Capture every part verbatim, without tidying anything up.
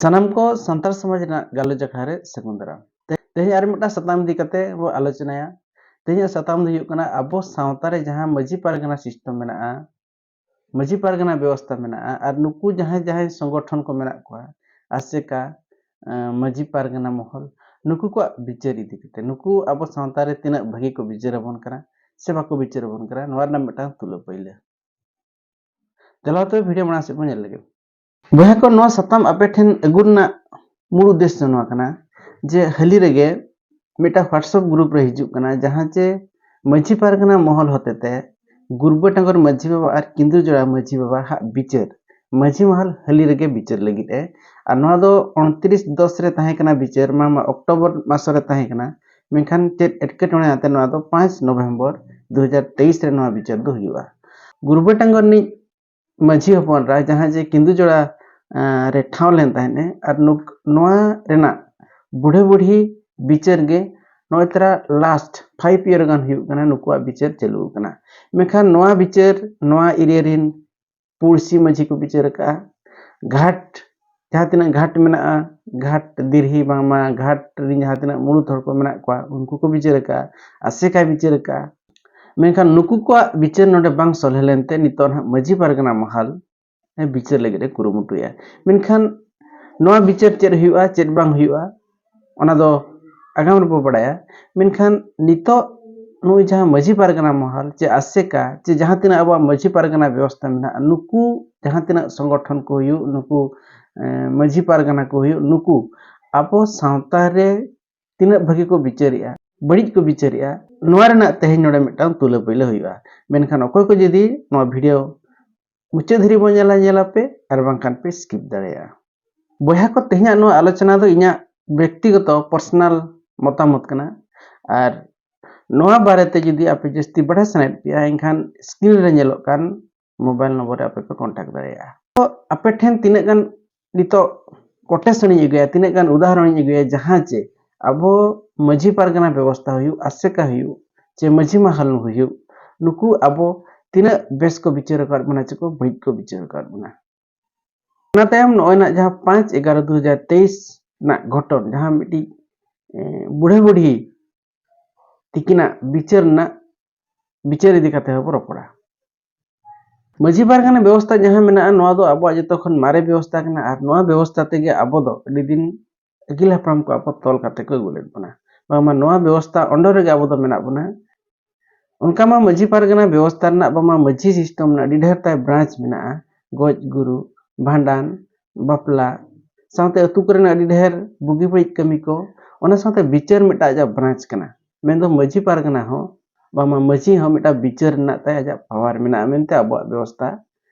ᱥᱟᱱᱟᱢ ᱠᱚ ᱥᱟᱱᱛᱟᱲ ᱥᱚᱢᱟᱡᱽ ᱨᱮᱱᱟᱜ ᱜᱟᱞᱚᱪ ᱟᱠᱷᱲᱟ ᱨᱮ ᱥᱟᱹᱜᱩᱱ ᱫᱟᱨᱟᱢ᱾ ᱛᱮ-, ᱛᱮᱦᱮᱧ ᱟᱨ ᱢᱤᱫᱴᱟᱝ ᱥᱟᱛᱟᱢ ᱤᱫᱤ ᱠᱟᱛᱮ ᱵᱚ ᱟᱞᱳᱪᱚᱱᱟᱭᱟ᱾ ᱛᱮᱦᱮᱧᱟᱜ ᱥᱟᱛᱟᱢ ᱫᱚ ᱦᱩᱭᱩᱜ ᱠᱟᱱᱟ, ᱟᱵᱚ ᱥᱟᱶᱛᱟ ᱨᱮ ᱡᱟᱦᱟᱸ ᱢᱟᱹᱡᱷᱤ ᱯᱟᱨᱜᱟᱱᱟ system ᱢᱮᱱᱟᱜᱼᱟ, ᱢᱟᱹᱡᱷᱤ ᱯᱟᱨᱜᱟᱱᱟ ᱵᱮᱵᱚᱥᱛᱷᱟ ᱢᱮᱱᱟᱜᱼᱟ, ᱟᱨ ᱱᱩᱠᱩ ᱡᱟᱦᱟᱸᱭ ᱡᱟᱦᱟᱸᱭ ᱥᱚᱝᱜᱚᱴᱷᱚᱱ ᱠᱚ ᱢᱮᱱᱟᱜ ᱠᱚᱣᱟ, ᱟᱥᱮᱠᱟ, ᱮᱸ, ᱢᱟᱹᱡᱷᱤ ᱯᱟᱨᱜᱟᱱᱟ ᱢᱚᱦᱚᱞ, ᱱᱩᱠᱩ ᱠᱚᱣᱟᱜ ᱵᱤᱪᱟᱹᱨ ᱤᱫᱤ ᱠᱟᱛᱮ, ᱱᱩᱠᱩ ᱟᱵᱚ ᱥᱟᱶᱛᱟ ᱨᱮ ᱛᱤᱱᱟᱹᱜ ᱵᱷᱟᱹᱜᱤ ᱠᱚ ᱵᱤᱪᱟᱹᱨ ᱟᱵᱚᱱ ᱠᱟᱱᱟ ᱥᱮ ᱵᱟᱠᱚ ᱵᱤᱪᱟᱹᱨ ᱟᱵᱚᱱ ᱠᱟᱱᱟ, ᱱᱚᱣᱟ ᱨᱮᱱᱟᱜ ᱢᱤᱫᱴᱟᱝ ᱛᱩᱞᱟᱹ ᱯᱟᱹᱭᱞᱟᱹ᱾ ᱫᱮᱞᱟ ᱛᱚᱵᱮ video ᱢᱟᱲᱟᱝ ᱥᱮᱫ ᱵᱚᱱ ᱧᱮᱞ ᱞᱮᱜᱮ᱾ ᱵᱚᱭᱦᱟ ᱠᱚ, ᱱᱚᱣᱟ ᱥᱟᱛᱟᱢ ᱟᱯᱮ ᱴᱷᱮᱱ ᱟᱹᱜᱩ ᱨᱮᱱᱟᱜ ᱢᱩᱞ ᱩᱫᱽᱫᱮᱥᱥᱚ ᱱᱚᱣᱟ ᱠᱟᱱᱟ ᱡᱮ ᱦᱟᱹᱞᱤ ᱨᱮᱜᱮ ᱢᱤᱫᱴᱟᱝ WhatsApp group ᱨᱮ ᱦᱤᱡᱩᱜ ᱠᱟᱱᱟ, ᱡᱟᱦᱟᱸ ᱪᱮ ᱢᱟᱹᱡᱷᱤ ᱯᱟᱨᱜᱟᱱᱟ ᱢᱚᱦᱚᱞ ᱦᱚᱛᱮᱛᱮ ᱜᱩᱨᱵᱟᱹ ᱴᱟᱸᱜᱚᱨ ᱢᱟᱹᱡᱷᱤ ᱵᱟᱵᱟ ᱟᱨ ᱠᱤᱸᱫᱩᱨ ᱡᱚᱲᱟ ᱢᱟᱹᱡᱷᱤ ᱵᱟᱵᱟ ᱦᱟᱜ ᱵᱤᱪᱟᱹᱨ ᱢᱟᱹᱡᱷᱤ ᱢᱚᱦᱚᱞ ᱦᱟᱹᱞᱤ ᱨᱮᱜᱮ ᱵᱤᱪᱟᱹᱨ ᱞᱟᱹᱜᱤᱫ ᱮ᱾ ᱟᱨ ᱱᱚᱣᱟ ᱫᱚ ᱩᱱᱛᱨᱤᱥ ᱫᱚᱥ ᱨᱮ ᱛᱟᱦᱮᱸ ᱠᱟᱱᱟ ᱵᱤᱪᱟᱹᱨ, ᱢᱟ, ᱢᱟ ᱚᱠᱴᱳᱵᱚᱨ ᱢᱟᱥ ᱨᱮ ᱛᱟᱦᱮᱸ ᱠᱟᱱᱟ, ᱢᱮᱱᱠᱷᱟᱱ ᱪᱮᱫ ᱮᱴᱠᱮᱴᱚᱬᱮ ᱟᱛᱮ ᱱᱚᱣᱟ ᱫᱚ ᱯᱟᱸᱪ ᱱᱚᱵᱷᱮᱢᱵᱚᱨ ᱫᱩ ᱦᱟᱡᱟᱨ ᱛᱮᱭᱤᱥ ᱨᱮ ᱱᱚᱣᱟ ᱵᱤᱪᱟᱹᱨ ᱫᱚ ᱦᱩᱭᱩᱜᱼᱟ᱾ ᱜᱩᱨᱵᱟᱹ ᱴᱟᱸᱜᱚᱨ ᱨᱤᱱᱤᱡ ᱢᱟᱹᱡᱷᱤ ᱦᱚᱯᱚᱱ ᱮᱨᱟ, ᱡᱟᱦᱟᱸᱭ ᱡᱮ ᱠᱤᱸᱫᱩ ᱡᱚᱲᱟ, ᱟᱸ, ᱨᱮ ᱴᱷᱟᱶ ᱞᱮᱱ ᱛᱟᱦᱮᱸᱫ ᱮ, ᱟᱨ ᱱᱩᱠ-, ᱱᱚᱣᱟ ᱨᱮᱱᱟᱜ ᱵᱩᱲᱦᱤ ᱵᱩᱲᱦᱤ ᱵᱤᱪᱟᱹᱨ ᱜᱮ ᱱᱚᱜᱼᱚᱭ ᱛᱟᱨᱟ last five year ᱜᱟᱱ ᱦᱩᱭᱩᱜ ᱠᱟᱱᱟ, ᱱᱩᱠᱩᱣᱟᱜ ᱵᱤᱪᱟᱹᱨ ᱪᱟᱹᱞᱩ ᱟᱠᱟᱱᱟ᱾ ᱢᱮᱱᱠᱷᱟᱱ ᱱᱚᱣᱟ ᱵᱤᱪᱟᱹᱨ, ᱱᱚᱣᱟ area ᱨᱮᱱ ᱯᱩᱲᱥᱤ ᱢᱟᱹᱡᱷᱤ ᱠᱚ ᱵᱤᱪᱟᱹᱨ ᱟᱠᱟᱫᱼᱟ, ᱜᱷᱟᱴ, ᱡᱟᱦᱟᱸ ᱛᱤᱱᱟᱹᱜ ᱜᱷᱟᱴ ᱢᱮᱱᱟᱜᱼᱟ, ᱜᱷᱟᱴ ᱫᱤᱨᱦᱤ ᱵᱟᱝᱢᱟ ᱜᱷᱟᱴ ᱨᱮᱱ ᱡᱟᱦᱟᱸ ᱛᱤᱱᱟᱹᱜ ᱢᱩᱬᱩᱫ ᱦᱚᱲ ᱠᱚ ᱢᱮᱱᱟᱜ ᱠᱚᱣᱟ, ᱩᱱᱠᱩ ᱠᱚ ᱵᱤᱪᱟᱹᱨ ᱟᱠᱟᱫᱼᱟ, ᱟᱥᱮᱠᱟᱭ ᱵᱤᱪᱟᱹᱨ ᱟᱠᱟᱫᱼᱟ᱾ ᱢᱮᱱᱠᱷᱟᱱ ᱱᱩᱠᱩ ᱠᱚᱣᱟᱜ ᱵᱤᱪᱟᱹᱨ ᱱᱚᱰᱮ ᱵᱟᱝ ᱥᱚᱞᱦᱮ ᱞᱮᱱᱛᱮ ᱱᱤᱛᱚᱜ ᱱᱟᱦᱟᱜ ᱢᱟᱹᱡᱷᱤ ᱯᱟᱨᱜᱟᱱᱟ ᱢᱚᱦᱚᱞ ᱵᱤᱪᱟᱹᱨ ᱞᱟᱹᱜᱤᱫ ᱮ ᱠᱩᱨᱩᱢᱩᱴᱩᱭᱟ᱾ ᱢᱮᱱᱠᱷᱟᱱ ᱱᱚᱣᱟ ᱵᱤᱪᱟᱹᱨ ᱪᱮᱫ ᱦᱩᱭᱩᱜᱼᱟ, ᱪᱮᱫ ᱵᱟᱝ ᱦᱩᱭᱩᱜᱼᱟ, ᱚᱱᱟ ᱫᱚ ᱟᱜᱟᱢ ᱨᱮᱵᱚ ᱵᱟᱲᱟᱭᱟ᱾ ᱢᱮᱱᱠᱷᱟᱱ ᱱᱤᱛᱚᱜ ᱱᱩᱭ ᱡᱟᱦᱟᱸ ᱢᱟᱹᱡᱷᱤ ᱯᱟᱨᱜᱟᱱᱟ ᱢᱚᱦᱚᱞ ᱪᱮ ᱟᱥᱮᱠᱟ ᱪᱮ ᱡᱟᱦᱟᱸ ᱛᱤᱱᱟᱹᱜ ᱟᱵᱚᱣᱟᱜ ᱢᱟᱹᱡᱷᱤ ᱯᱟᱨᱜᱟᱱᱟ ᱵᱮᱵᱚᱥᱛᱷᱟ ᱢᱮᱱᱟᱜᱼᱟ, ᱱᱩᱠᱩ ᱡᱟᱦᱟᱸ ᱛᱤᱱᱟᱹᱜ ᱥᱚᱝᱜᱚᱴᱷᱚᱱ ᱠᱚ ᱦᱩᱭᱩᱜ, ᱱᱩᱠᱩ, ᱮᱸ, ᱢᱟᱹᱡᱷᱤ ᱯᱟᱨᱜᱟᱱᱟ ᱠᱚ ᱦᱩᱭᱩᱜ, ᱱᱩᱠᱩ ᱟᱵᱚ ᱥᱟᱶᱛᱟ ᱨᱮ ᱛᱤᱱᱟᱹᱜ ᱵᱷᱟᱹᱜᱤ ᱠᱚ ᱵᱤᱪᱟᱹᱨᱮᱜᱼᱟ, ᱵᱟᱹᱲᱤᱡ ᱠᱚ ᱵᱤᱪᱟᱹᱨᱮᱜᱼᱟ, ᱱᱚᱣᱟ ᱨᱮᱱᱟᱜ ᱛᱮᱦᱮᱧ ᱱᱚᱰᱮ ᱢᱤᱫᱴᱟᱝ ᱛᱩᱞᱟᱹ ᱯᱟᱹᱭᱞᱟᱹ ᱦᱩᱭᱩᱜᱼᱟ᱾ ᱢᱮᱱᱠᱷᱟᱱ ᱚᱠᱚᱭ ᱠᱚ ᱡᱩᱫᱤ ᱱᱚᱣᱟ video ᱢᱩᱪᱟᱹᱫ ᱫᱷᱟᱹᱨᱤᱡ ᱵᱚᱱ ᱧᱮᱞᱟ, ᱧᱮᱞ ᱟᱯᱮ, ᱟᱨ ᱵᱟᱝᱠᱷᱟᱱ ᱯᱮ skip ᱫᱟᱲᱮᱭᱟᱜᱼᱟ᱾ ᱵᱚᱭᱦᱟ ᱠᱚ, ᱛᱮᱦᱮᱧᱟᱜ ᱱᱚᱣᱟ ᱟᱞᱳᱪᱚᱱᱟ ᱫᱚ ᱤᱧᱟᱹᱜ ᱵᱮᱠᱛᱤᱜᱚᱛᱚ personal ᱢᱚᱛᱟᱢᱚᱛ ᱠᱟᱱᱟ, ᱟᱨ ᱱᱚᱣᱟ ᱵᱟᱨᱮᱛᱮ ᱡᱩᱫᱤ ᱟᱯᱮ ᱡᱟᱹᱥᱛᱤ ᱵᱟᱲᱟᱭ ᱥᱟᱱᱟᱭᱮᱫ ᱯᱮᱭᱟ, ᱮᱱᱠᱷᱟᱱ screen ᱨᱮ ᱧᱮᱞᱚᱜ ᱠᱟᱱ mobile ᱱᱚᱢᱵᱚᱨ ᱨᱮ ᱟᱯᱮ ᱯᱮ contact ᱫᱟᱲᱮᱭᱟᱜᱼᱟ᱾ ᱛᱚ ᱟᱯᱮ ᱴᱷᱮᱱ ᱛᱤᱱᱟᱹᱜ ᱜᱟᱱ ᱱᱤᱛᱚᱜ quotation ᱤᱧ ᱟᱹᱜᱩᱭᱟ, ᱛᱤᱱᱟᱹᱜ ᱜᱟᱱ ᱩᱫᱟᱦᱚᱨᱚᱱ ᱤᱧ ᱟᱹᱜᱩᱭᱟ, ᱡᱟᱦᱟᱸ ᱪᱮ ᱟᱵᱚ ᱢᱟᱹᱡᱷᱤ ᱯᱟᱨᱜᱟᱱᱟ ᱵᱮᱵᱚᱥᱛᱷᱟ ᱦᱩᱭᱩᱜ, ᱟᱥᱮᱠᱟ ᱦᱩᱭᱩᱜ, ᱪᱮ ᱢᱟᱹᱡᱷᱤ ᱢᱟᱦᱟᱞ ᱦᱩᱭᱩᱜ, ᱱᱩᱠᱩ ᱟᱵᱚ ᱛᱤᱱᱟᱹᱜ ᱵᱮᱥ ᱠᱚ ᱵᱤᱪᱟᱹᱨ ᱟᱠᱟᱫ ᱵᱚᱱᱟ ᱪᱮ ᱠᱚ ᱵᱟᱹᱲᱤᱡ ᱠᱚ ᱵᱤᱪᱟᱹᱨ ᱟᱠᱟᱫ ᱵᱚᱱᱟ᱾ ᱚᱱᱟ ᱛᱟᱭᱚᱢ ᱱᱚᱜᱼᱚᱭ ᱱᱟᱜ ᱡᱟᱦᱟᱸ ᱯᱟᱸᱪ ᱮᱜᱟᱨᱚ ᱫᱩ ᱦᱟᱡᱟᱨ ᱛᱮᱭᱤᱥ ᱨᱮᱱᱟᱜ ᱜᱷᱚᱴᱚᱱ, ᱡᱟᱦᱟᱸ ᱢᱤᱫᱴᱤᱡ, ᱮ, ᱵᱩᱲᱦᱤ ᱵᱩᱲᱦᱤ ᱛᱤᱠᱤᱱᱟᱜ ᱵᱤᱪᱟᱹᱨ ᱨᱮᱱᱟᱜ, ᱵᱤᱪᱟᱹᱨ ᱤᱫᱤ ᱠᱟᱛᱮ ᱦᱚᱸᱵᱚ ᱨᱚᱯᱚᱲᱟ᱾ ᱢᱟᱹᱡᱷᱤ ᱯᱟᱨᱜᱟᱱᱟ ᱵᱮᱵᱚᱥᱛᱷᱟ ᱡᱟᱦᱟᱸ ᱢᱮᱱᱟᱜᱼᱟ, ᱱᱚᱣᱟ ᱫᱚ ᱟᱵᱚᱣᱟᱜ ᱡᱚᱛᱚ ᱠᱷᱚᱱ ᱢᱟᱨᱮ ᱵᱮᱵᱚᱥᱛᱷᱟ ᱠᱟᱱᱟ, ᱟᱨ ᱱᱚᱣᱟ ᱵᱮᱵᱚᱥᱛᱷᱟ ᱛᱮᱜᱮ ᱟᱵᱚ ᱫᱚ ᱟᱹᱰᱤ ᱫᱤᱱ ᱟᱹᱜᱤᱞ ᱦᱟᱯᱲᱟᱢ ᱠᱚ ᱟᱵᱚ ᱛᱚᱞ ᱠᱟᱛᱮ ᱠᱚ ᱟᱹᱜᱩ ᱞᱮᱫ ᱵᱚᱱᱟ᱾ ᱵᱟᱝᱢᱟ ᱱᱚᱣᱟ ᱵᱮᱵᱚᱥᱛᱷᱟ under ᱨᱮᱜᱮ ᱟᱵᱚ ᱫᱚ ᱢᱮᱱᱟᱜ ᱵᱚᱱᱟ᱾ ᱚᱱᱠᱟ ᱢᱟ ᱢᱟᱹᱡᱷᱤ ᱯᱟᱨᱜᱟᱱᱟ ᱵᱮᱵᱚᱥᱛᱷᱟ ᱨᱮᱱᱟᱜ ᱵᱟᱝᱢᱟ ᱢᱟᱹᱡᱷᱤ system ᱨᱮᱱᱟᱜ ᱟᱹᱰᱤ ᱰᱷᱮᱨ ᱛᱟᱭ branch ᱢᱮᱱᱟᱜᱼᱟ, ᱜᱚᱡ ᱜᱩᱨᱩ, ᱵᱷᱟᱸᱰᱟᱱ, ᱵᱟᱯᱞᱟ, ᱥᱟᱶᱛᱮ ᱟᱹᱛᱩ ᱠᱚᱨᱮᱱᱟᱜ ᱟᱹᱰᱤ ᱰᱷᱮᱨ ᱵᱩᱜᱤ ᱵᱟᱹᱲᱤᱡ ᱠᱟᱹᱢᱤ ᱠᱚ, ᱚᱱᱟ ᱥᱟᱶᱛᱮ ᱵᱤᱪᱟᱹᱨ ᱢᱤᱫᱴᱟᱝ ᱟᱡᱟᱜ branch ᱠᱟᱱᱟ᱾ ᱢᱮᱱᱫᱚ ᱢᱟᱹᱡᱷᱤ ᱯᱟᱨᱜᱟᱱᱟ ᱦᱚᱸ, ᱵᱟᱝᱢᱟ ᱢᱟᱹᱡᱷᱤ ᱦᱚᱸ ᱢᱤᱫᱴᱟᱝ ᱵᱤᱪᱟᱹᱨ ᱨᱮᱱᱟᱜ ᱛᱟᱭ ᱟᱡᱟᱜ power ᱢᱮᱱᱟᱜᱼᱟ ᱢᱮᱱᱛᱮ ᱟᱵᱚᱣᱟᱜ ᱵᱮᱵᱚᱥᱛᱷᱟ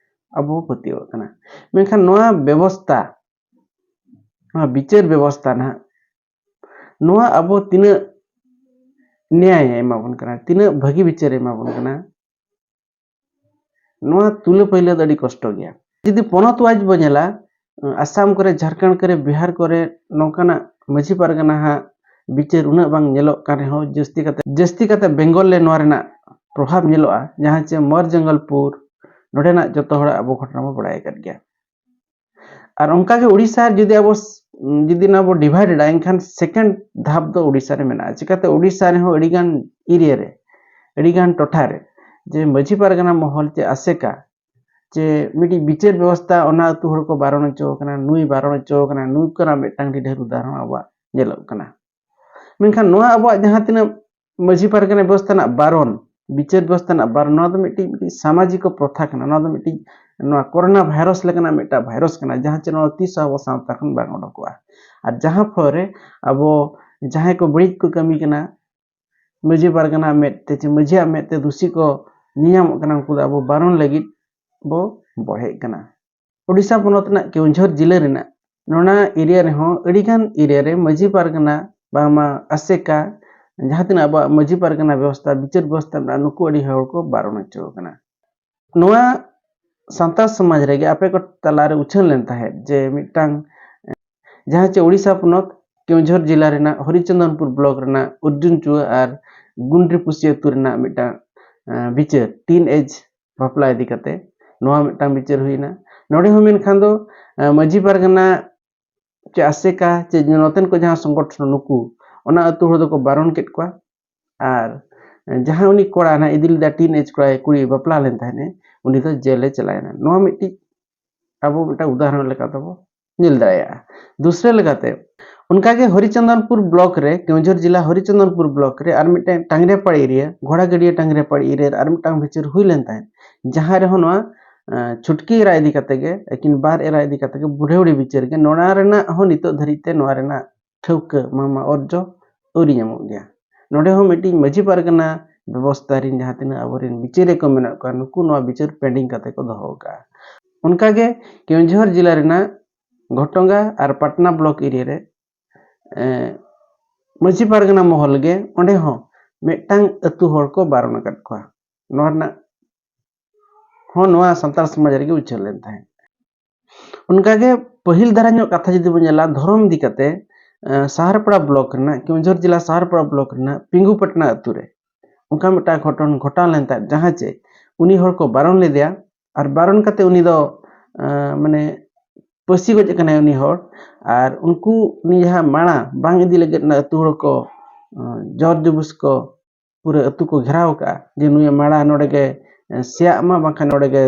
ᱟᱵᱚ ᱵᱚ ᱯᱟᱹᱛᱭᱟᱹᱣᱟᱜ ᱠᱟᱱᱟ᱾ ᱢᱮᱱᱠᱷᱟᱱ ᱱᱚᱣᱟ ᱵᱮᱵᱚᱥᱛᱷᱟ, ᱱᱚᱣᱟ ᱵᱤᱪᱟᱹᱨ ᱵᱮᱵᱚᱥᱛᱷᱟ ᱱᱟᱦᱟᱜ, ᱱᱚᱣᱟ ᱟᱵᱚ ᱛᱤᱱᱟᱹᱜ ᱱᱮᱭᱟᱭ ᱮᱢᱟ ᱵᱚᱱ ᱠᱟᱱᱟ, ᱛᱤᱱᱟᱹᱜ ᱵᱷᱟᱹᱜᱤ ᱵᱤᱪᱟᱹᱨ ᱮ ᱮᱢᱟ ᱵᱚᱱ ᱠᱟᱱᱟ, ᱱᱚᱣᱟ ᱛᱩᱞᱟᱹ ᱯᱟᱹᱭᱞᱟᱹ ᱫᱚ ᱟᱹᱰᱤ ᱠᱚᱥᱴᱚ ᱜᱮᱭᱟ᱾ ᱡᱩᱫᱤ ᱯᱚᱱᱚᱛ wise ᱵᱚ ᱧᱮᱞᱟ, ᱟᱥᱟᱢ ᱠᱚᱨᱮ, ᱡᱷᱟᱲᱠᱷᱚᱸᱰ ᱠᱚᱨᱮ, ᱵᱤᱦᱟᱨ ᱠᱚᱨᱮ ᱱᱚᱝᱠᱟᱱᱟᱜ ᱢᱟᱹᱡᱷᱤ ᱯᱟᱨᱜᱟᱱᱟ ᱦᱟᱜ ᱵᱤᱪᱟᱹᱨ ᱩᱱᱟᱹᱜ ᱵᱟᱝ ᱧᱮᱞᱚᱜ ᱠᱟᱱ ᱨᱮᱦᱚᱸ, ᱡᱟᱹᱥᱛᱤ ᱠᱟᱛᱮ, ᱡᱟᱹᱥᱛᱤ ᱠᱟᱛᱮ ᱵᱮᱝᱜᱚᱞ ᱨᱮ ᱱᱚᱣᱟ ᱨᱮᱱᱟᱜ ᱯᱨᱚᱵᱷᱟᱵᱽ ᱧᱮᱞᱚᱜᱼᱟ, ᱡᱟᱦᱟᱸ ᱪᱮ ᱢᱚᱨ ᱡᱚᱝᱜᱚᱞᱯᱩᱨ, ᱱᱚᱰᱮᱱᱟᱜ ᱡᱚᱛᱚ ᱦᱚᱲᱟᱜ ᱟᱵᱚ ᱜᱷᱚᱴᱚᱱᱟ ᱵᱚ ᱵᱟᱲᱟᱭ ᱟᱠᱟᱫ ᱜᱮᱭᱟ᱾ ᱟᱨ ᱚᱱᱠᱟᱜᱮ ᱩᱲᱤᱥᱥᱟ ᱡᱩᱫᱤ ᱟᱵᱚ ᱥ-, ᱡᱩᱫᱤ ᱱᱚᱣᱟ ᱵᱚ divide ᱮᱫᱟ, ᱮᱱᱠᱷᱟᱱ second ᱫᱷᱟᱯ ᱫᱚ ᱩᱲᱤᱥᱥᱟ ᱨᱮ ᱢᱮᱱᱟᱜᱼᱟ᱾ ᱪᱤᱠᱟᱹᱛᱮ ᱩᱲᱤᱥᱥᱟ ᱨᱮᱦᱚᱸ ᱟᱹᱰᱤᱜᱟᱱ area ᱨᱮ, ᱟᱹᱰᱤᱜᱟᱱ ᱴᱚᱴᱷᱟ ᱨᱮ ᱡᱮ ᱢᱟᱹᱡᱷᱤ ᱯᱟᱨᱜᱟᱱᱟ ᱢᱚᱦᱚᱞ ᱪᱮ ᱟᱥᱮᱠᱟ ᱪᱮ ᱢᱤᱫᱴᱤᱡ ᱵᱤᱪᱟᱹᱨ ᱵᱮᱵᱚᱥᱛᱷᱟ, ᱚᱱᱟ ᱟᱹᱛᱩ ᱦᱚᱲ ᱠᱚ ᱵᱟᱨᱚᱱ ᱦᱚᱪᱚ ᱟᱠᱟᱱᱟ, ᱱᱩᱭ ᱵᱟᱨᱚᱱ ᱦᱚᱪᱚ ᱟᱠᱟᱱᱟ, ᱱᱩᱭ ᱠᱟᱱᱟ ᱢᱤᱫᱴᱟᱝ ᱟᱹᱰᱤ ᱰᱷᱮᱨ ᱩᱫᱟᱦᱚᱨᱚᱱ ᱟᱵᱚᱣᱟᱜ ᱧᱮᱞᱚᱜ ᱠᱟᱱᱟ᱾ ᱢᱮᱱᱠᱷᱟᱱ ᱱᱚᱣᱟ ᱟᱵᱚᱣᱟᱜ ᱡᱟᱦᱟᱸ ᱛᱤᱱᱟᱹᱜ ᱢᱟᱹᱡᱷᱤ ᱯᱟᱨᱜᱟᱱᱟ ᱵᱮᱵᱚᱥᱛᱷᱟ ᱨᱮᱱᱟᱜ ᱵᱟᱨᱚᱱ, ᱵᱤᱪᱟᱹᱨ ᱵᱮᱵᱚᱥᱛᱷᱟ ᱨᱮᱱᱟᱜ ᱵᱟᱨᱚᱱ, ᱱᱚᱣᱟ ᱫᱚ ᱢᱤᱫᱴᱤᱡ, ᱢᱤᱫᱴᱤᱡ ᱥᱟᱢᱟᱡᱤᱠ ᱯᱨᱚᱛᱷᱟ ᱠᱟᱱᱟ᱾ ᱱᱚᱣᱟ ᱫᱚ ᱢᱤᱫᱴᱤᱡ, ᱱᱚᱣᱟ ᱠᱳᱨᱳᱱᱟ ᱵᱷᱟᱭᱨᱟᱥ ᱞᱮᱠᱟᱱᱟᱜ ᱢᱤᱫᱴᱟᱝ ᱵᱷᱟᱭᱨᱟᱥ ᱠᱟᱱᱟ, ᱡᱟᱦᱟᱸ ᱪᱮ ᱱᱚᱣᱟ ᱛᱤᱥ ᱦᱚᱸ ᱟᱵᱚ ᱥᱟᱶᱛᱟ ᱠᱷᱚᱱ ᱵᱟᱝ ᱚᱰᱚᱠᱚᱜᱼᱟ᱾ ᱟᱨ ᱡᱟᱦᱟᱸ ᱯᱷᱚᱞ ᱨᱮ ᱟᱵᱚ ᱡᱟᱦᱟᱸᱭ ᱠᱚ ᱵᱟᱹᱲᱤᱡ ᱠᱚ ᱠᱟᱹᱢᱤ ᱠᱟᱱᱟ, ᱢᱟᱹᱡᱷᱤ ᱯᱟᱨᱜᱟᱱᱟ ᱢᱮᱫ ᱛᱮ ᱪᱮ ᱢᱟᱹᱡᱷᱤᱭᱟᱜ ᱢᱮᱫ ᱛᱮ ᱫᱩᱥᱤ ᱠᱚ ᱧᱮᱧᱟᱢᱚᱜ ᱠᱟᱱᱟ, ᱩᱱᱠᱩ ᱫᱚ ᱟᱵᱚ ᱵᱟᱨᱚᱱ ᱞᱟᱹᱜᱤᱫ ᱵᱚ ᱵᱚᱦᱮᱜ ᱠᱟᱱᱟ᱾ ᱳᱰᱤᱥᱟ ᱯᱚᱱᱚᱛ ᱨᱮᱱᱟᱜ ᱠᱮᱣᱚᱱᱡᱷᱚᱨ ᱡᱤᱞᱟᱹ ᱨᱮᱱᱟᱜ ᱱᱚᱣᱟ area ᱨᱮᱦᱚᱸ ᱟᱹᱰᱤᱜᱟᱱ area ᱨᱮ ᱢᱟᱹᱡᱷᱤ ᱯᱟᱨᱜᱟᱱᱟ, ᱵᱟᱝᱢᱟ ᱟᱥᱮᱠᱟ, ᱡᱟᱦᱟᱸ ᱛᱤᱱᱟᱹᱜ ᱟᱵᱚᱣᱟᱜ ᱢᱟᱹᱡᱷᱤ ᱯᱟᱨᱜᱟᱱᱟ ᱵᱮᱵᱚᱥᱛᱷᱟ, ᱵᱤᱪᱟᱹᱨ ᱵᱮᱵᱚᱥᱛᱷᱟ ᱢᱮᱱᱟᱜᱼᱟ, ᱱᱩᱠᱩ ᱟᱹᱰᱤ ᱦᱚᱲ ᱠᱚ ᱵᱟᱨᱚᱱ ᱦᱚᱪᱚ ᱟᱠᱟᱱᱟ᱾ ᱱᱚᱣᱟ ᱥᱟᱱᱛᱟᱲ ᱥᱚᱢᱟᱡᱽ ᱨᱮᱜᱮ ᱟᱯᱮ ᱠᱚ ᱛᱟᱞᱟᱨᱮ ᱩᱪᱷᱟᱹᱱ ᱞᱮᱱ ᱛᱟᱦᱮᱸᱫ ᱡᱮ ᱢᱤᱫᱴᱟᱝ, ᱡᱟᱦᱟᱸ ᱪᱮ ᱳᱰᱤᱥᱟ ᱯᱚᱱᱚᱛ ᱠᱮᱣᱚᱱᱡᱷᱚᱨ ᱡᱮᱞᱟ ᱨᱮᱱᱟᱜ ᱦᱚᱨᱤᱪᱚᱸᱫᱚᱱᱯᱩᱨ block ᱨᱮᱱᱟᱜ ᱚᱨᱡᱩᱱ ᱪᱩᱣᱟᱹ ᱟᱨ ᱜᱩᱱᱰᱨᱤ ᱯᱩᱥᱤ ᱟᱹᱛᱩ ᱨᱮᱱᱟᱜ ᱢᱤᱫᱴᱟᱝ, ᱟᱸ, ᱵᱤᱪᱟᱹᱨ, teen age ᱵᱟᱯᱞᱟ ᱤᱫᱤ ᱠᱟᱛᱮ ᱱᱚᱣᱟ ᱢᱤᱫᱴᱟᱝ ᱵᱤᱪᱟᱹᱨ ᱦᱩᱭᱱᱟ᱾ ᱱᱚᱰᱮ ᱦᱚᱸ ᱢᱮᱱᱠᱷᱟᱱ ᱫᱚ ᱢᱟᱹᱡᱷᱤ ᱯᱟᱨᱜᱟᱱᱟ ᱪᱮ ᱟᱥᱮᱠᱟ ᱪᱮ ᱱᱚᱛᱮᱱ ᱠᱚ ᱡᱟᱦᱟᱸ ᱥᱚᱝᱜᱚᱴᱷᱚᱱ, ᱱᱩᱠᱩ ᱚᱱᱟ ᱟᱹᱛᱩ ᱦᱚᱲ ᱫᱚᱠᱚ ᱵᱟᱨᱚᱱ ᱠᱮᱫ ᱠᱚᱣᱟ᱾ ᱟᱨ ᱡᱟᱦᱟᱸ ᱩᱱᱤ ᱠᱚᱲᱟ ᱱᱟᱦᱟᱜ ᱤᱫᱤ ᱞᱮᱫᱟ, ᱴᱤᱱ ᱮᱡᱽ ᱠᱚᱲᱟ, ᱠᱩᱲᱤ ᱵᱟᱯᱞᱟ ᱞᱮᱱ ᱛᱟᱦᱮᱸᱫ, ᱩᱱᱤ ᱫᱚ ᱡᱮᱞᱮ ᱪᱟᱞᱟᱣ ᱮᱱᱟ᱾ ᱱᱚᱣᱟ ᱢᱤᱫᱴᱤᱡ ᱟᱵᱚ ᱢᱤᱫᱴᱟᱝ ᱩᱫᱟᱦᱚᱨᱚᱱ ᱞᱮᱠᱟ ᱛᱮᱵᱚ ᱧᱮᱞ ᱫᱟᱲᱮᱭᱟᱜᱼᱟ᱾ ᱫᱩᱥᱨᱟᱹ ᱞᱮᱠᱟᱛᱮ, ᱚᱱᱠᱟᱜᱮ ᱦᱚᱨᱤᱪᱚᱸᱫᱚᱱᱯᱩᱨ ᱵᱞᱚᱠ ᱨᱮ, ᱠᱮᱣᱚᱱᱡᱷᱚᱨ ᱡᱮᱞᱟ ᱦᱚᱨᱤᱪᱚᱸᱫᱚᱱᱯᱩᱨ ᱵᱞᱚᱠ ᱨᱮ ᱟᱨ ᱢᱤᱫᱴᱟᱝ ᱴᱟᱝᱜᱽᱨᱮᱯᱟᱲ ᱮᱨᱤᱭᱟ, ᱜᱷᱚᱲᱟᱜᱟᱹᱰᱤᱭᱟᱹ ᱴᱟᱝᱜᱽᱨᱮᱯᱟᱲ ᱮᱨᱤᱭᱟ ᱨᱮ ᱟᱨ ᱢᱤᱫᱴᱟᱝ ᱵᱤᱪᱟᱹᱨ ᱦᱩᱭ ᱞᱮᱱ ᱛᱟᱦᱮᱸᱫ, ᱡᱟᱦᱟᱸ ᱨᱮᱦᱚᱸ ᱱᱚᱣᱟ ᱪᱷᱩᱴᱠᱤ ᱮᱨᱟ ᱤᱫᱤ ᱠᱟᱛᱮ ᱜᱮ, ᱟᱹᱠᱤᱱ ᱵᱟᱨ ᱮᱨᱟ ᱤᱫᱤ ᱠᱟᱛᱮ ᱜᱮ ᱵᱩᱰᱷᱟᱹᱣᱲᱤ ᱵᱤᱪᱟᱹᱨ ᱜᱮ, ᱱᱚᱣᱟ ᱨᱮᱱᱟᱜ ᱦᱚᱸ ᱱᱤᱛᱚᱜ ᱫᱷᱟᱹᱨᱤᱡ ᱛᱮ ᱱᱚᱣᱟ ᱨᱮᱱᱟᱜ ᱴᱷᱟᱹᱣᱠᱟᱹ ᱢᱟᱢᱟ ᱚᱨᱡᱚ ᱟᱹᱣᱨᱤ ᱧᱟᱢᱚᱜ ᱜᱮᱭᱟ᱾ ᱱᱚᱰᱮ ᱦᱚᱸ ᱢᱤᱫᱴᱤᱡ ᱢᱟᱹᱡᱷᱤ ᱯᱟᱨᱜᱟᱱᱟ ᱵᱮᱵᱚᱥᱛᱷᱟ ᱨᱮᱱ ᱡᱟᱦᱟᱸ ᱛᱤᱱᱟᱹᱜ ᱟᱵᱚᱨᱮᱱ ᱵᱤᱪᱟᱹᱨᱤᱭᱟᱹ ᱠᱚ ᱢᱮᱱᱟᱜ ᱠᱚᱣᱟ, ᱱᱩᱠᱩ ᱱᱚᱣᱟ ᱵᱤᱪᱟᱹᱨ ᱯᱮᱱᱰᱤᱝ ᱠᱟᱛᱮ ᱠᱚ ᱫᱚᱦᱚ ᱟᱠᱟᱫᱼᱟ᱾ ᱚᱱᱠᱟᱜᱮ ᱠᱮᱣᱚᱱᱡᱷᱚᱨ ᱡᱮᱞᱟ ᱨᱮᱱᱟᱜ ᱜᱷᱚᱴᱚᱝᱜᱟ ᱟᱨ ᱯᱟᱴᱱᱟ ᱵᱞᱚᱠ ᱮᱨᱤᱭᱟ ᱨᱮ ᱢᱟᱹᱡᱷᱤ ᱯᱟᱨᱜᱟᱱᱟ ᱢᱚᱦᱚᱞ ᱜᱮ ᱚᱸᱰᱮ ᱦᱚᱸ ᱢᱤᱫᱴᱟᱝ ᱟᱹᱛᱩ ᱦᱚᱲ ᱠᱚ ᱵᱟᱨᱚᱱ ᱟᱠᱟᱫ ᱠᱚᱣᱟ᱾ ᱱᱚᱣᱟ ᱨᱮᱱᱟᱜ ᱦᱚᱸ ᱱᱚᱣᱟ ᱥᱟᱱᱛᱟᱲ ᱥᱚᱢᱟᱡᱽ ᱨᱮᱜᱮ ᱩᱪᱷᱟᱹᱱ ᱞᱮᱱ ᱛᱟᱦᱮᱸᱫ᱾ ᱚᱱᱠᱟᱜᱮ ᱯᱟᱹᱦᱤᱞ ᱫᱷᱟᱨᱟ ᱧᱚᱜ ᱠᱟᱛᱷᱟ ᱡᱩᱫᱤ ᱵᱚᱱ ᱧᱮᱞᱟ, ᱫᱷᱚᱨᱚᱢ ᱤᱫᱤ ᱠᱟᱛᱮ ᱥᱟᱦᱟᱨᱯᱟᱲᱟ ᱵᱞᱚᱠ ᱨᱮᱱᱟᱜ, ᱠᱮᱣᱚᱱᱡᱷᱚᱨ ᱡᱮᱞᱟ ᱥᱟᱦᱟᱨᱯᱟᱲᱟ ᱵᱞᱚᱠ ᱨᱮᱱᱟᱜ ᱯᱤᱝᱜᱩᱯᱟᱴᱱᱟ ᱟᱹᱛᱩ ᱨᱮ ᱚᱱᱠᱟ ᱢᱤᱫᱴᱟᱝ ᱜᱷᱚᱴᱚᱱ ᱜᱷᱚᱴᱟᱣ ᱞᱮᱱ ᱛᱟᱦᱮᱸᱫ, ᱡᱟᱦᱟᱸ ᱪᱮ ᱩᱱᱤ ᱦᱚᱲ ᱠᱚ ᱵᱟᱨᱚᱱ ᱞᱮᱫᱮᱭᱟ᱾ ᱟᱨ ᱵᱟᱨᱚᱱ ᱠᱟᱛᱮ ᱩᱱᱤ ᱫᱚ ᱢᱟᱱᱮ ᱯᱟᱹᱥᱤ ᱜᱚᱡ ᱟᱠᱟᱱᱟᱭ ᱩᱱᱤ ᱦᱚᱲ᱾ ᱟᱨ ᱩᱱᱠᱩ ᱩᱱᱤ ᱡᱟᱦᱟᱸ ᱢᱟᱲᱟ ᱵᱟᱝ ᱤᱫᱤ ᱞᱟᱹᱜᱤᱫ ᱚᱱᱟ ᱟᱹᱛᱩ ᱦᱚᱲ ᱠᱚ ᱡᱳᱨ ᱡᱚᱵᱚᱥ ᱠᱚ ᱯᱩᱨᱟᱹ ᱟᱹᱛᱩ ᱠᱚ ᱜᱷᱮᱨᱟᱣ ᱟᱠᱟᱫᱼᱟ ᱡᱮ ᱱᱩᱭᱟᱜ ᱢᱟᱲᱟ ᱱᱚᱰᱮ ᱜᱮ ᱥᱮᱭᱟᱜ ᱢᱟ, ᱵᱟᱝᱠᱷᱟᱱ ᱱᱚᱰᱮ ᱜᱮ